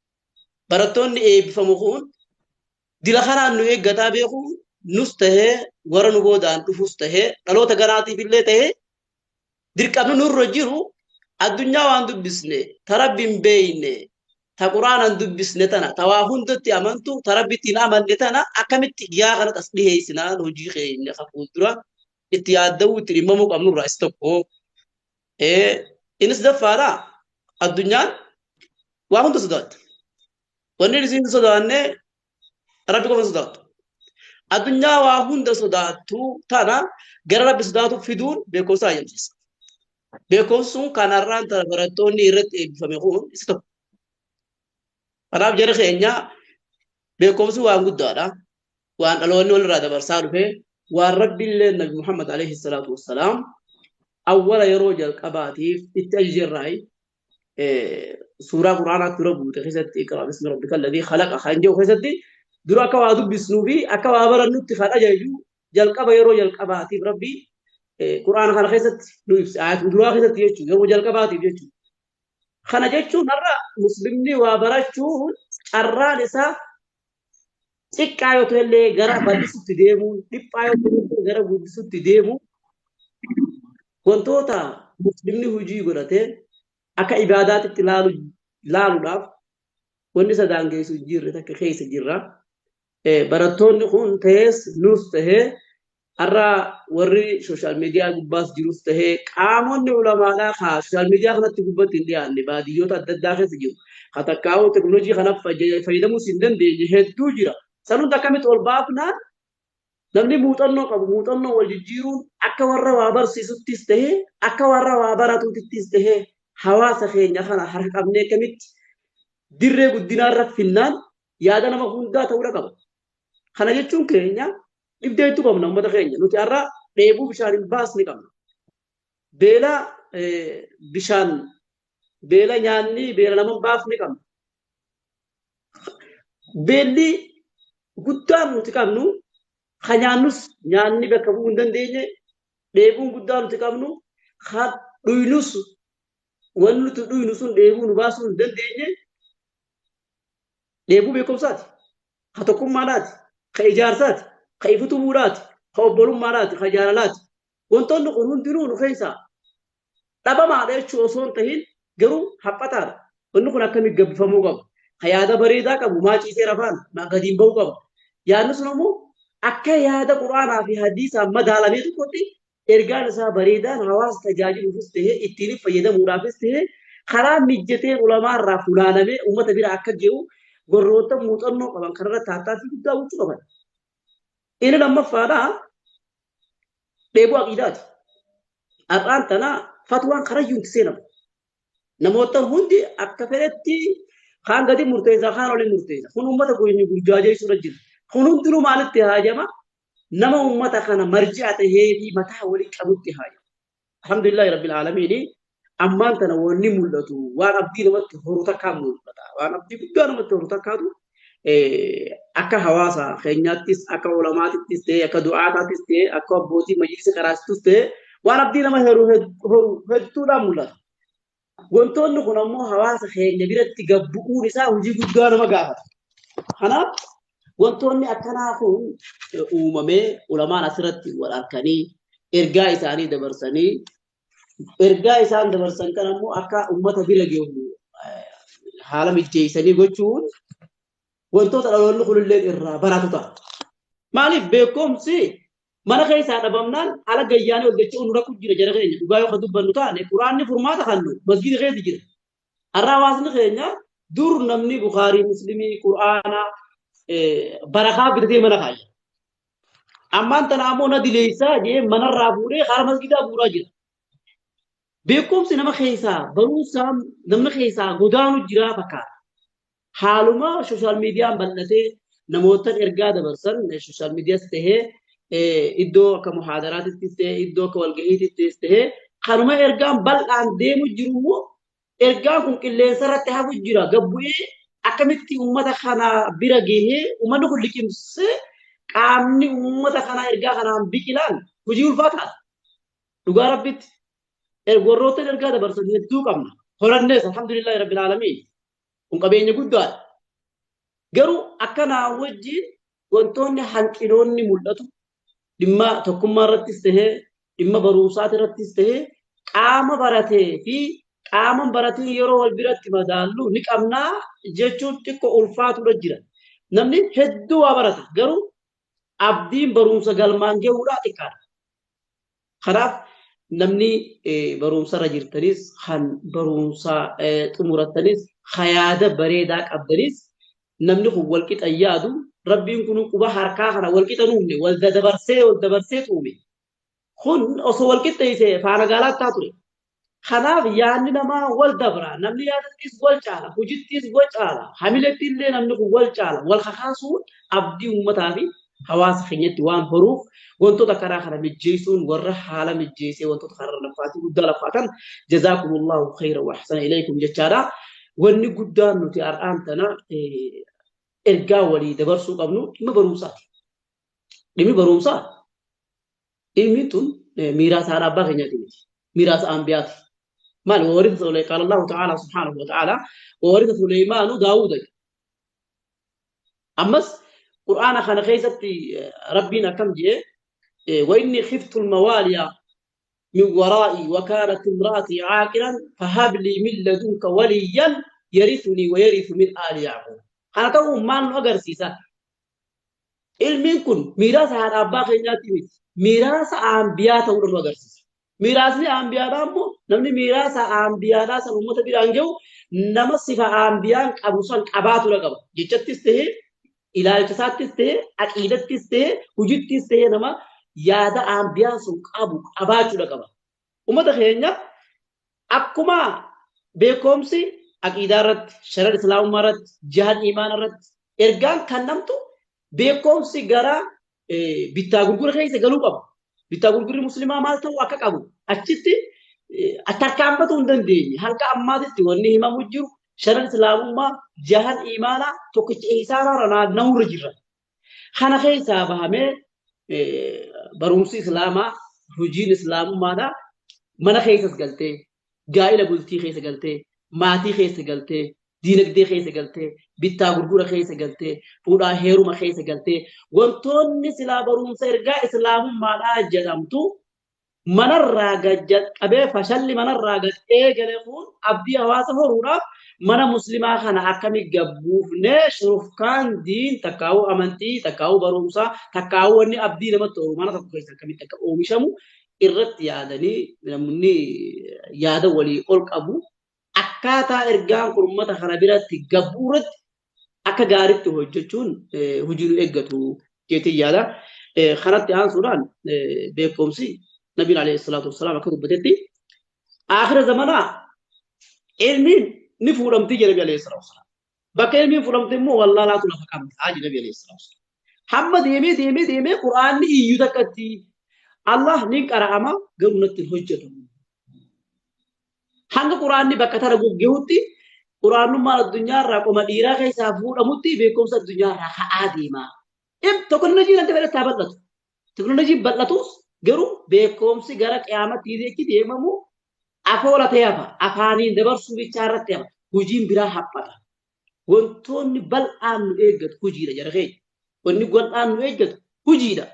D: Barattoonni eebbifamu kun dila kanaan nu eeggataa beeku nus tahee warra nu boodaan dhufus tahee dhaloota ganaatiif illee tahee dirqamni nurra jiru addunyaa waan dubbisne ta rabbi hin beekne ta quraana hin dubbisne tana ta waa hundatti amantu ta rabbitti hin amanne tana akkamitti yaa kanatti as dhiheessinaan hojii keenya ka fuuldura itti yaadda'uu itti dhimmamuu qabnurraa isa tokko. Innis daffaadha, addunyaan waa hunda sodaatti. Wanni isin sodaanne rabbi qofa sodaattu. Addunyaa waa hunda sodaattu tana gara rabbi sodaatu fiduun beekumsa hayyamsiisa. Beekumsi sun kanarraan tana barattoonni irratti eebbifame kun isa tokko. Kanaaf jara keenya beekumsi waan guddaadha. Waan dhaloonni walirraa dabarsaa dhufe waan rabbi illee Nabi Muhammad alayhi salaatu wassalaam awwala yeroo jalqabaatiif itti ajajerraayi suuraa Quraanaatti dura buute keessatti iqraa bismi rabbika alladhii khalaqa kan jedhu keessatti dura akka waa dubbisnuu fi akka waa barannutti kan ajaju jalqaba yeroo jalqabaatiif rabbi Quraana kana keessatti nu ibse ayatu duraa keessatti jechuudha yeroo jalqabaatiif jechuudha. Kana jechuun har'a muslimni waa barachuun carraan isaa xiqqaa yoo ta'ellee gara bal'isutti deemuun dhiphaa yoo ta'ellee gara guddisutti deemuun wantoota muslimni hojii godhatee akka ibaadaatitti laaluudhaaf wanni isa daangeessu hin jirre takka keessa jirra. Barattoonni kun ta'es nus tahee har'a warri sooshaal miidiyaa gubbaas jirus tahee qaamonni ulamaadhaa kaa sooshaal miidiyaa kanatti gubbatti hin dhiyaanne baadiyyoota adda addaa keessa jiru. Ka takkaa'uu teknooloojii kanaaf fayyadamuus hin dandeenye hedduu jira. San hunda akkamitti ol baafnaan namni muuxannoo qabu muuxannoo wal jijjiiruun akka warra waa barsiisuttis tahee akka warra waa baratuttis tahee hawaasa keenya kana harka qabnee akkamitti dirree guddinaarra finnaan yaada nama hundaa ta'uudha qaba. Kana jechuun keenya dhibdee hedduu qabna uummata keenya. Nuti har'a dheebuu bishaan hin baasne qabna. Beela bishaan beela nyaanni beela nama hin baafne qabna. Beelli guddaan nuti qabnu ka nyaannus nyaanni bakka bu'uu hin dandeenye dheebuun guddaan nuti qabnu ka dhuynus wanni nuti dhuynu sun dheebuu nu baasuu hin dandeenye dheebuu beekumsaati. Ka tokkummaadhaati. Ka ijaarsaati. Ka ifutubuudhaati. Ka obbolummaadhaati. Ka jaalalaati. Wantoonni kun hundinuu nu keessaa dhabamaadha jechuu osoo hin tahin garuu haphataadha. Wanni kun akkamitti gabbifamuu qaba? Ka yaada bareedaa qabu maa ciisee rafaan maa gadiin bahuu qaba. Yaadni sun ammoo akka yaada Quraanaa fi hadiisaan madaalamee tokkotti ergaan isaa bareedaan hawaasa tajaajiluufis ta'ee ittiin fayyadamuudhaafis ta'ee Karaa mijjateen ulamaa irraa funaanamee uummata bira akka jiru warroota muuxannoo qaban kanarra taattaaffii guddaa gochuu qaban. Inni lammaffaadhaa dheebuu aqiidaati. Har'aan tana fatwaan karayyuu itti seenamu. Namoota hundi akka fedhetti kaan gadi murteessa kaan oli murteessa. Kun uummata gurjaajeessuudha jira. Kun hundinuu maalitti haajama? Nama uummata kana marji'a tahee fi mataa walii qabutti haajama. Alhamdulillahi rabbil aalamiin ammaan tana wanni mul'atu waan abdii namatti horu takkaa mul'ata. Waan abdii guddaa namatti horu takkaatu akka hawaasa keenyaattis akka ulamaatittis ta'e akka du'aataattis ta'e akka abbootii majlisa karaasittis ta'e waan abdii nama horu hedduudhaan mul'ata. Wantoonni kun ammoo hawaasa keenya biratti gabbu'uun isaa hojii guddaa nama gaafata. Kanaaf wantoonni akkanaa kun uumamee ulamaan asirratti wal harkanii ergaa isaanii dabarsanii ergaa isaan dabarsan kan ammoo akka uummata bira gahu haala mijjeessanii gochuun wantoota dhaloonni kunillee irraa baratu ta'a. Maaliif beekumsi mana keessaa dhabamnaan ala gayyaanii ol jechuu nu rakku jira jara keenya dhugaa yoo dubbannu taane quraanni furmaata kannu masgiida keessa jira. Har'a hawaasni keenya dur namni Bukaarii Muslimii Quraana barakaa bitatee mana kaaya. Ammaan tana ammoo na dileessaa jee manarraa fuudhee karaa masgiidaa buuraa jira. Beekumsi nama keessaa barumsaa namni keessaa godaanu jira fakkaata. Haaluma sooshaal miidiyaan bal'atee namoota ergaa dabarsan sooshaal miidiyaas tahee iddoo akka muhaadaraatittis ta'e iddoo akka walgahiitittis ta'e kanuma ergaan bal'aan deemu jiru immoo ergaan kun qilleensa irratti hafu jira gabbu'ee akkamitti uummata kana bira gahee uummanni kun liqimsee qaamni uummata kanaa ergaa kanaan biqilaan hojii ulfaataadha. Dhugaa rabbitti warroota ergaa dabarsan hedduu qabna. Horannees alhamdulillahi rabbil aalamiin kun qabeenya guddaadha. Garuu akkanaa wajjin wantoonni hanqinoonni mul'atu dhimma tokkummaa irrattis tahee dhimma barumsaati irrattis tahee qaama baratee fi qaama baratiin yeroo wal biratti madaallu ni qabnaa jechuun xiqqoo ulfaatudha jira. Namni hedduu waa barata garuu abdiin barumsa galmaan gahuudhaa xiqqaadha. Kanaaf namni barumsa irra jirtanis kan barumsa xumurattanis yaada bareedaa qabdanis namni kun wal qixa yaadu rabbiin kun quba harkaa kana wal qixa nuumne wal dabarsee tuume. Kun osoo wal qixxeessee faana gaalaattaa ture. Kanaaf yaadni namaa wal dabra namni yaadattis wal caala hojittis wal caala hamiletti illee namni kun wal caala wal kakaasuun abdii uummataa fi hawaasa keenyatti waan horuuf wantoota karaa kana mijjeessuun warra haala mijjeessee wantoota karaa laffaatii guddaa laffaatan jazaakumullahu khayran wa ahsana ilaykum jechaadha. Wanni guddaan nuti har'aan tana ergaa walii dabarsuu qabnu dhimma barumsaati. Dhimmi barumsaa dhimmi tun miiraasa haadha abbaa keenyaati miti. Miiraasa anbiyaati. Maal wawarisa qaala Allahu ta'ala subhaanahu wa ta'ala wawarisa Suleymaanu Daawuda. Ammas Qur'aana kana keessatti rabbiin akkam jee وإني خفت الموالي من ورائي وكانت امرأتي عاقرا فهب لي من لدنك وليا يرثني ويرث من آل يعقوب. Kana ta'uun maal nu agarsiisa? Ilmiin kun miiraasa haadha abbaa keenyaatti miti. Miiraasa ambiyaa ta'uu nu agarsiisa. Miiraasni ambiyaadhaa immoo namni miiraasa ambiyaadhaa san uummata biraan gahu nama sifa ambiyaan qabu san qabaatudha qaba. Jechattis ta'ee ilaalcha isaattis ta'ee aqiidattis ta'ee hojittis ta'ee nama yaada ambiyaan sun qabu qabaachuudha qaba. Uummata keenya akkuma beekumsi aqiidaa irratti, sharar islaamummaa irratti, jihad imaana irratti ergaan kan namtu beekumsi gara bittaa gurgura keessa galuu qabu. Bittaa gurgurri musliimaa maal ta'uu akka qabu achitti tarkaanfatuu hin dandeenye. Hanga ammaatitti wanni himamu jiru sharar islaamummaa, jihad imaanaa tokkicha isaanarra naanna'uurra jira. Kana keessaa bahamee barumsi islaamaa, hojiin islaamummaadhaa mana keessas galtee, gaa'ila bultii keessa galtee, maatii keessa galtee, diinagdee keessa galtee, bittaa gurgura keessa galtee, fuudhaa heeruma keessa galtee, wantoonni silaa barumsa ergaa islaamummaadhaa jedhamtu manarraa qabee fashalli manarraa gad eegale kun abdii hawaasa horuudhaaf mana muslimaa kana akkami gabbuufnee shurufkaan diin takkaa'uu amantii takkaa'uu barumsaa takkaa'uu wanni abdii namatti horu mana tokko keessa akkamitti akka oomishamu irratti yaadanii namni yaada walii ol qabu Akkaataa ergaan kun uummata kana biratti gabbuu irratti akka gaariitti hojjechuun hojii nu eeggatu jeetii yaada. Kanatti aansuudhaan beekumsi Nabiin alayhi salaatu wassalaam akka dubbatetti aakhira zamanaa ilmiin ni fuudhamti jedhe Nabi alayhi salaatu wassalaam. Bakka ilmiin fuudhamte immoo wallaalaatu lafa qabdi jedhe Nabi alayhi salaatu wassalaam. Hamma deemee deemee deemee Qur'aanni iyyuu takkatti Allah ni qara'ama garuu natti hin hojjetamu. Hanga Qur'aanni bakka tana guggehutti Qur'aanummaan addunyaarraa qoma dhiiraa keessaa fuudhamutti beekumsa addunyaarraa ka'aa deema. Teknooloojiin hanga fedhatti haa bal'atu. Teknooloojiin bal'atus garuu beekumsi gara qiyaamatti jechi deemamu afoola ta'e hafa. Afaaniin dabarsuu bichaa irratti hafa. Hojiin biraa haphata. Wantoonni bal'aan nu eeggatu hojiidha jara keenya. Wanni bal'aan nu eeggatu hojiidha.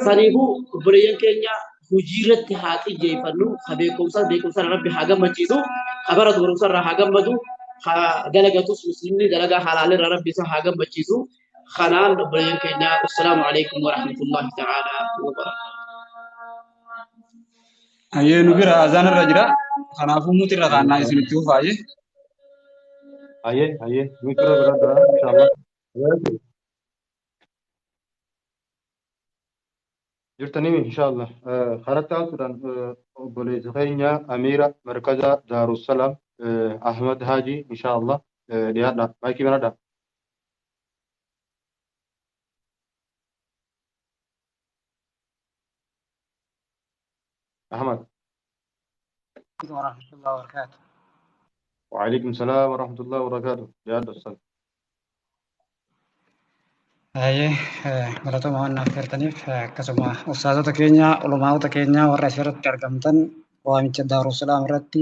D: Saniifuu obboleeyyan keenya hojii irratti haa xiyyeeffannu. Ka beekumsa beekumsa rabbi haa gammachiisu. Ka baratu barumsa irraa haa gammadu. Ka dalagatus muslimni dalagaa halaalii irraa rabbi isa haa gammachiisu. Kanaan obboleeyyan keenya assalaamu alaikum warahmatullahi ta'ala wa barakatuh.
E: Ayyee nu bira azaan irra jira. Kanaafuu muti irra kaannaa isinitti fufaaye.
B: Ayyee ayyee nuti irra bira dura inshallah. Jirtanii inshallah. Kanatti aansuudhaan obboleessa keenya Amiira Markaza Daarussalaam Ahmad Haji inshallah dhiyaadha. Maayikii banadha. Ahmad.
F: ورحمة الله وبركاته.
B: وعليكم السلام ورحمة الله وبركاته. dhiyaadha ustaz.
F: Baay'ee galatoomaa waan naaf eertaniif akkasuma ustaazota keenya ulamaa'ota keenya warra asirratti argamtan waamicha Daarussalaam irratti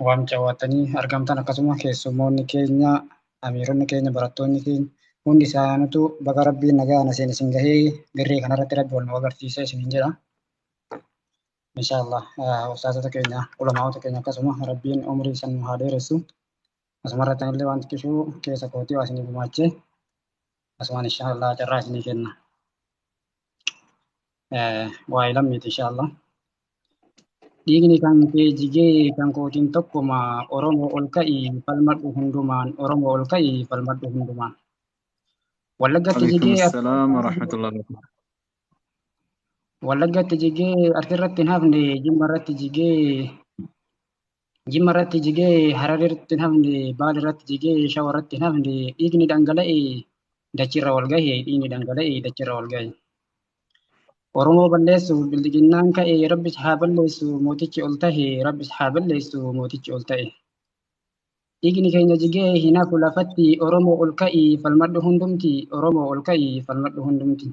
F: waamicha hawwatanii argamtan akkasuma keessummoonni keenya amiironni keenya barattoonni keenya hundi isaaniitu baga rabbiin nagaan asiin isin gahee dirree kanarratti rabbi wal nu agarsiisa isiniin jedha. Inshaallah ustaazota keenya ulamaa'ota keenya akkasuma rabbiin umrii isan nu haa dheeressu. Asuma irratti illee waan xiqqishuu keessa kootii waa isinii gumaachee asumaan inshaallah carraa isinii kenna. Waa'ee lammiiti inshaallah. Dhiigni kan kee jigee kan kootiin tokkuma Oromoo ol ka'ii falmadhu hundumaan Oromoo ol ka'ii falmadhu hundumaan. Wallaggatti
C: Alaikum
F: jigee
C: assalam wa rahmatullahi wa barakatuh.
F: Wallaggatti jigee Arsii irratti hin hafne Jimma irratti jigee Jimma irratti jigee Harar irratti hin hafne Baale irratti jigee Shawa irratti hin hafne dhiigni dhangala'e dachirra wal gahe dhiigni dhangala'e dachirra wal gahe. Oromoo balleessuuf bildiginnaan ka'e rabbis haa balleessu mootichi ol tahe rabbis haa balleessu mootichi ol ta'e. Dhiigni keenya jigee hin hafu lafatti Oromoo ol ka'ii falmadhu hundumti Oromoo ol ka'ii falmadhu hundumti.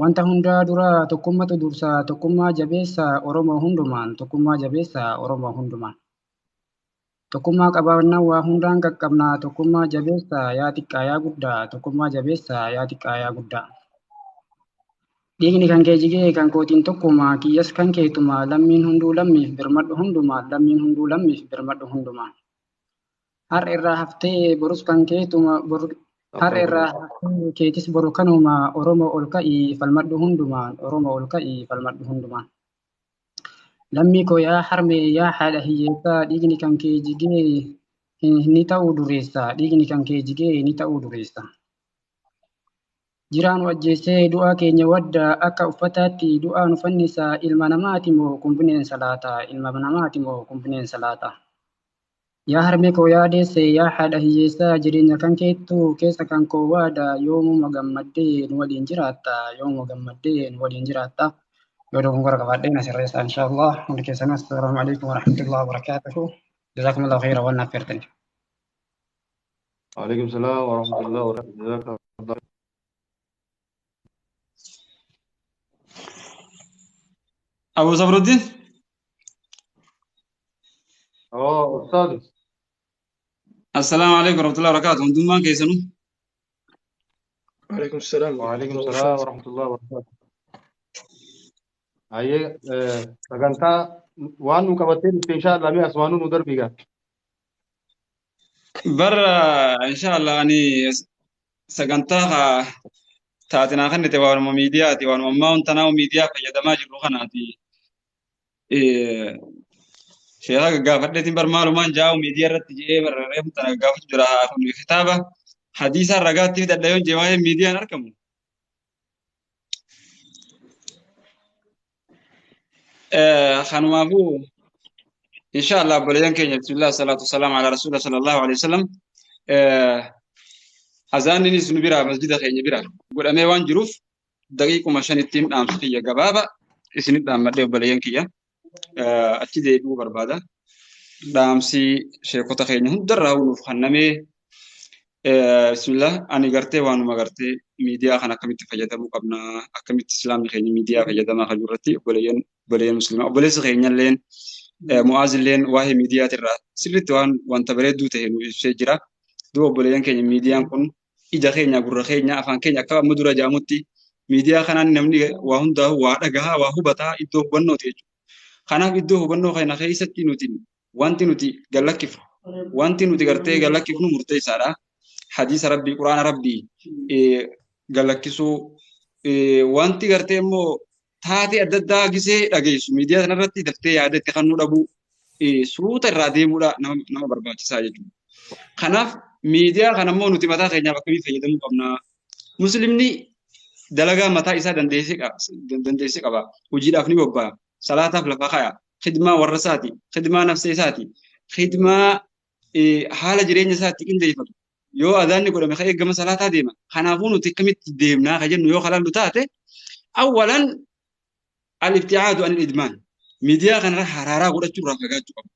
F: Wanta hundaa dura tokkummatu dursa tokkummaa jabeessa Oromoo hundumaan tokkummaa jabeessa Oromoo hundumaan. Tokkummaa qabaannaan waa hundaan qaqqabna tokkummaa jabeessa yaa xiqqaa yaa guddaa tokkummaa jabeessa yaa xiqqaa yaa guddaa. Dhiigni kan kee jigee kan kootiin tokkuma kiyyas kan keetuma lammiin hunduu lammiif birmadhu hundumaan lammiin hunduu lammiif birmadhu hundumaan. Har'a irraa haftee borus kan keetuma har'a irraa haftee keetis boru kanuma Oromoo ol ka'ii falmadhu hundumaan Oromoo ol ka'ii falmadhu hundumaan. Lammii koo yaa harmee yaa haadha hiyyeessaa dhiigni kan kee jigee ni ta'uu dureessa dhiigni kan kee jigee ni ta'uu dureessa. Jiraan ajjeesee du'aa keenya wadda akka uffataatti du'aa nu fannisa ilma namaati moo kun bineensa laata ilma namaati moo kun bineensa laata. Yaa harmee koo yaa deesse yaa haadha hiyyeessaa jireenya kan keettu keessa kan koo waada yoomuma gammaddee nu waliin jiraatta yoomuma gammaddee nu waliin jiraatta. Yoo dogongora qabaadhee na sirreessa inshaallah hundi keessanuu assalaamu alaikum warahmatullahi wabarakaatuhu. Jazakumullahu khayran waan naaf feertaniif.
B: وعليكم السلام ورحمة الله وبركاته. جزاك الله.
E: Abu Sabruddin.
B: اه أستاذ.
E: Assalaamu alaikum warahmatullahi wabarakatuh. Hundummaan keessanuu.
A: وعليكم السلام ورحمة
B: وعليكم
A: الله
B: السلام
A: وبركاته.
B: ورحمة الله وبركاته. Ayyee sagantaa waan nu qabattee dhufte inshallah mee asumaanuu nu darbi gaa.
E: Barra inshallah ani sagantaa haa taatinaa kan ta'e waanuma miidiyaati waanuma ammaa wantanaa miidiyaa fayyadamaa jirru kanaati. Sheekha gaggaafadheetiin bar maalumaan jaa'u miidiyaa irratti je'ee barreeffama tana gaggaafatu jira. Kun kitaaba hadiisa ragaatti fidadha yoon jee waa'ee miidiyaan argamu. Kanumaafuu insha Allah obboleeyyan keenya bismillah salaatu wasalaamu ala rasuula sallallahu alaihi wasallam. Azaanninis nu biraa masjida keenya bira godhamee waan jiruuf daqiiquma 5ttiin dhaamsa kiyya gabaaba isinit dhaammadhee obboleeyyan kiyya achi deebi'uu barbaada. Dhaamsi sheekota keenya hundarraa nuuf kennamee bismillah ani gartee waanuma gartee miidiyaa kana akkamitti fayyadamuu qabna, akkamitti islaamni keenya miidiyaa fayyadamaa kan irratti obboleeyyan musliimaa obboleessi keenyalleen Mu'aazilleen waa'ee miidiyaatirraa sirriitti waan wanta bareedduu ta'e nu ibsee jira. Duuba obboleeyyan keenya miidiyaan kun ija keenya gurra keenya afaan keenya akka amma dura jaamutti miidiyaa kanaan namni waa hundaa'u waa dhagahaa waa hubataa iddoo hubannooti jechuudha. Kanaaf iddoo hubannoo kana keessatti nuti wanti nuti gallakkifnu wanti nuti gartee gallakkifnu murteessaadha. Hadiisa Rabbii, Quraana Rabbii gallakkisuu, wanti gartee immoo taatee adda addaa gisee dhageessu miidiyaa kanarratti daftee yaada itti kennuu dhabuu, suuta irraa deemuudha nama barbaachisaa jechuudha. Kanaaf miidiyaa kana immoo nuti mataa keenyaaf akkamii fayyadamuu qabna? Muslimni dalagaa mataa isaa dandeessee qaba. Hojiidhaaf ni bobba'a. Salaataaf lafa kaya. Khidmaa warra isaati. Khidmaa nafsee isaati. Khidmaa haala jireenya isaatti qindeeffatu. Yoo adaanni godhame ka'ee gama salaataa deema. Kanaafuu nuti akkamitti deemnaa ka jennu yoo kalaallu taate awwalan al-ibtiaadu anil idmaan. Miidiyaa kanarra haraaraa godhachuu irraa fagaachuu qabu.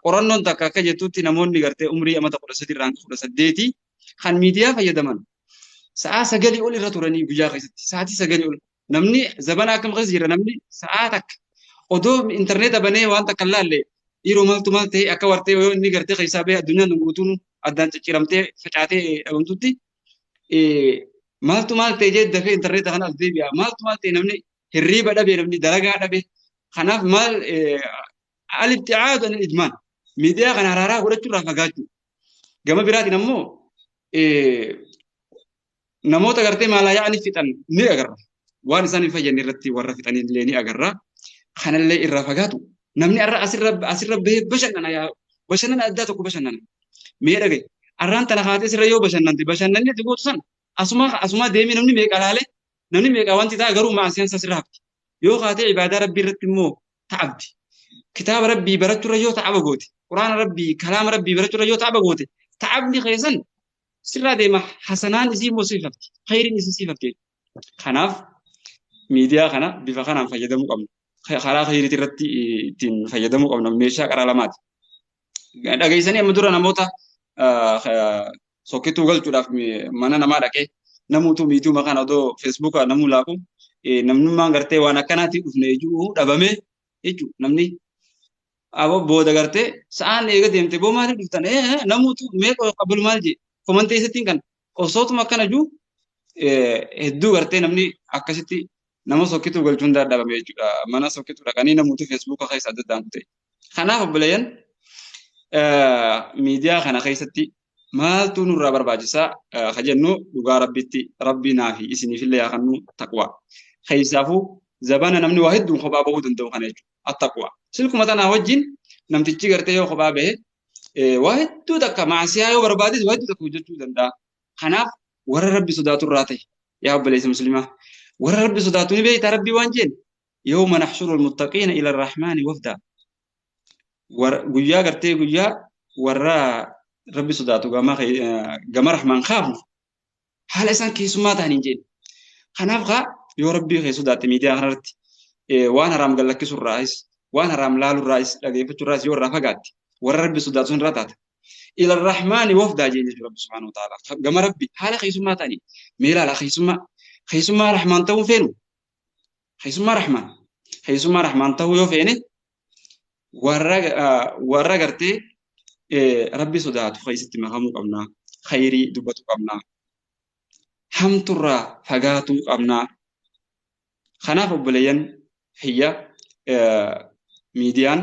E: Qorannoon takka akka jettutti namoonni gartee umrii amata 13 irraa hanga 18 kan miidiyaa fayyadaman sa'aa 9 ol irra turanii guyyaa keessatti sa'aatii 9 ol. Namni zabana akkam keessa jira, namni sa'aa takka odoo intarneeta banee waan takka hin laalle yeroo maaltu maal ta'e akka wartee yoo inni gartee keessaa bahee addunyaan guutuun addaan cicciramtee facaatee dhabamtutti maaltu maal ta'e jee dafee intarneeta kana as deebi'a. Maaltu maal ta'e, namni hirriiba dhabe, namni dalagaa dhabe. Kanaaf maal al-ibtiaadu anil idmaan, miidiyaa kana haraaraa godhachuu irraa fagaachuu. Gama biraatiin ammoo namoota gartee maalaa yaa'anii fixan ni agarra. Waan isaan hin fayyadne irratti warra fixanii illee ni agarra. Kanallee irraa fagaatu. Namni har'a asirra bahee bashannana, yaa bashannana addaa tokko bashannana. Mee dhagaye, har'aan tana kaatee sirra yoo bashannante bashannanni ati gootu san asuma deemee namni meeqa laalee namni meeqa wanti ta'a, garuu maasiyaan isaa sirra hafti. Yoo kaatee ibaadaa Rabbii irratti immoo ta'abdi. Kitaaba Rabbii barachuurra yoo ta'aba goote, Quraana Rabbii, kalaama Rabbii barachuurra yoo ta'aba goote, ta'abni keessan sirraa deema, hasanaan isii immoo siif hafti. Khayriin isii siif hafti. Kanaaf miidiyaa kana bifa kanaan fayyadamuu qabna. Karaa khayriitii irratti ittiin fayyadamuu qabna. Meeshaa karaa lamaati. Dhageessanii amma dura namoota sokkituu galchuudhaaf mana namaa dhaqee namuutu miidiyuma kana odoo feesbuuka namuu laaqu namnummaan gartee waan akkanaatiin dhufne ijuu dhabamee jechuudha. Namni aboo booda gartee sa'aan eega deemte boo maaliif dhuftan namuutu meeqa qabul maal jee komantee isattiin kan osootuma akkana jiru hedduu gartee namni akkasitti nama sokkituu galchuun dadhabame jechuudha. Mana sokkituu dhaqanii namuutu feesbuuka keessa adda addaan kute. Kanaaf obboleeyyan, miidiyaa kana keessatti maaltu nurraa barbaachisaa ka jennu, dhugaa Rabbitti Rabbii naa fi isiniifillee yaa kennu taqwaa. Keessaafuu zabana namni waa hedduun kophaa bahuu danda'u kana jechuudha. Attaqwaa. Silkuma tanaa wajjin namtichi gartee yoo kophaa bahe waa hedduu takka maasiyaa yoo barbaades waa hedduu takka hojjechuu danda'a. Kanaaf warra Rabbi sodaatu irraa ta'e, yaa obboleessa musliimaa, warra Rabbi sodaatu ni beektaa. Rabbii waan jeen: yawma naxshuru almuttaqiina ila arrahmaani wafdaa. Guyyaa gartee guyyaa warra Rabbi sodaatu gama Rahmaan kaafnu haala isaan keessummaa ta'aniin jeen. Kanaaf kaa yoo Rabbii kee sodaatte miidiyaa kanarratti waan haraam gallakkisurraayis, waan haraam laalurraayis, dhageeffachuurraayis yoo irraa fagaatte warra Rabbi sodaatu sun irraa taata. Ila Rahmaani wafdaa jeen jechuudha Rabbi subhaanahu wa ta'ala. Gama Rabbi haala keessummaa ta'anii mee ilaala, keessummaa Rahmaan ta'uu feenu, keessummaa Rahmaan ta'uu yoo feene warra gartee Rabbi sodaatu keessatti makamuu qabna. Khayrii dubbatu qabna. Hamturraa fagaatuu qabna. Kanaaf obboleeyyan hiyya, miidiyaan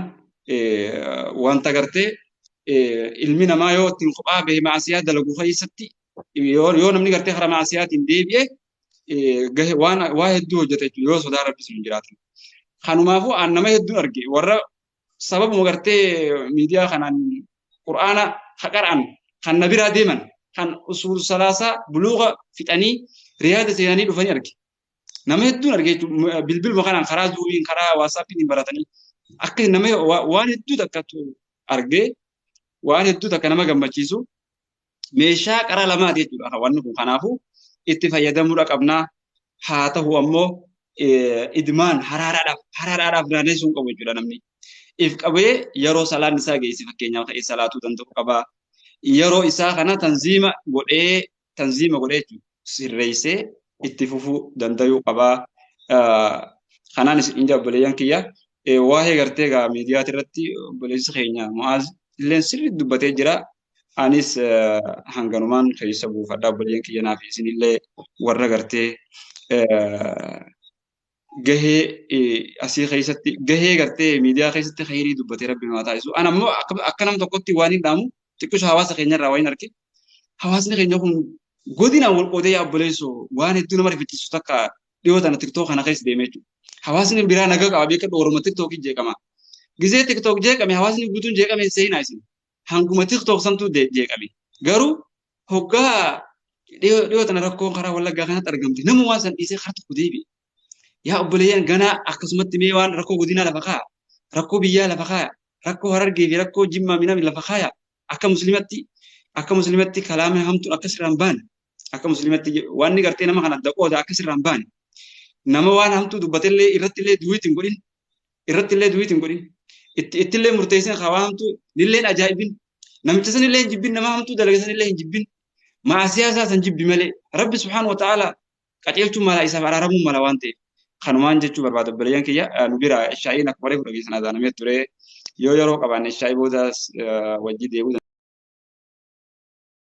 E: wanta gartee ilmi namaa yoo ittiin kophaa bahe maasiyaa dalagu keessatti yoo namni gartee karaa maasiyaatiin deebi'e gahe waan waa hedduu hojjeta jechuudha yoo sodaa Rabbi sun hin jiraatin. Kanumaafuu aan nama hedduun arge warra sababuma gartee miidiyaa kanaan Qur'aana haqara'an kan na biraa deeman kan usuul salaasaa buluuqa fixanii riyaada seenanii dhufanii arge. Nama hedduun arge jechuudha. Bilbiluma kanaan karaa zuumiin karaa waasaappiin baratanii akka nama waan hedduu takkatu argee waan hedduu takka nama gammachiisu meeshaa qara lamaati jechuudha wanni kun. Kanaafuu itti fayyadamuudha qabnaa. Haa ta'u ammoo idmaan haraaraadhaaf naannessuun qabu jechuudha namni. If qabee yeroo salaan isaa geesse fakkeenyaaf ta'ee salaatuu danda'u qaba. Yeroo isaa kana tanziima godhee jechuudha sirreessee itti fufuu danda'uu qaba. Kanaan isin obboleeyyan kiyya waa'ee gartee egaa miidiyaa irratti obboleessi keenya Mu'aaz illeen sirriitti dubbatee jira. Anis hanganumaan keessa buufadha obboleeyyan kiyya naaf isinillee warra gartee gahee asii keessatti gahee gartee miidiyaa keessatti khayrii dubbatee rabbi nu haa taasisu. Ana ammoo akka nam tokkotti waan hin dhaamu xiqqisho hawaasa keenyarraa waan hin arge. Hawaasni keenya kun godinaan wal qoodee yaa obboleessoo waan hedduu nama rifachiisu takka dhiyoo tana tiktook kana keessa deemee jechuudha. Hawaasni biraa nagaa qaba beeka Oromoo tiktookii jeeqama. Gizee tiktook jeeqame hawaasni guutuun jeeqame seenaa isin. Hanguma tiktook santuu jeeqame. Garuu hoggaa dhiyoo tana rakkoon karaa Wallaggaa kanatti argamte namummaa san dhiisee karaa tokko deebi'e. Yaa obboleeyyan ganaa akkasumatti mee waan rakkoo godinaa lafa kaaya, rakkoo biyyaa lafa kaaya, rakkoo Harargee fi rakkoo Jimmaa minami lafa kaaya. Akka muslimatti kalaama hamtuun akka sirraan baane, akka muslimatti waan gartee nama kana adda qooda akka sirraan baane. Nama waan hamtuu dubbatellee irrattillee duwiit hin godhin, irrattillee duwiit hin godhin. Ittillee murteessin waan hamtuu nilleen ajaa'ibin. Namicha sanillee hin jibbin, nama hamtuu dalaga sanillee hin jibbin. Maasiyaa isaa san jibbi malee Rabbi subhaanahu wa ta'ala qajeelchuun mala isaaf araaramuun mala waan ta'eef. Kanumaan jechuu barbaada obboleeyyan kiyya nu bira shaa'iin akkuma reefu dhageessan azaanamee ture yoo yeroo qabaanne shaa'ii boodas wajji deebi'uu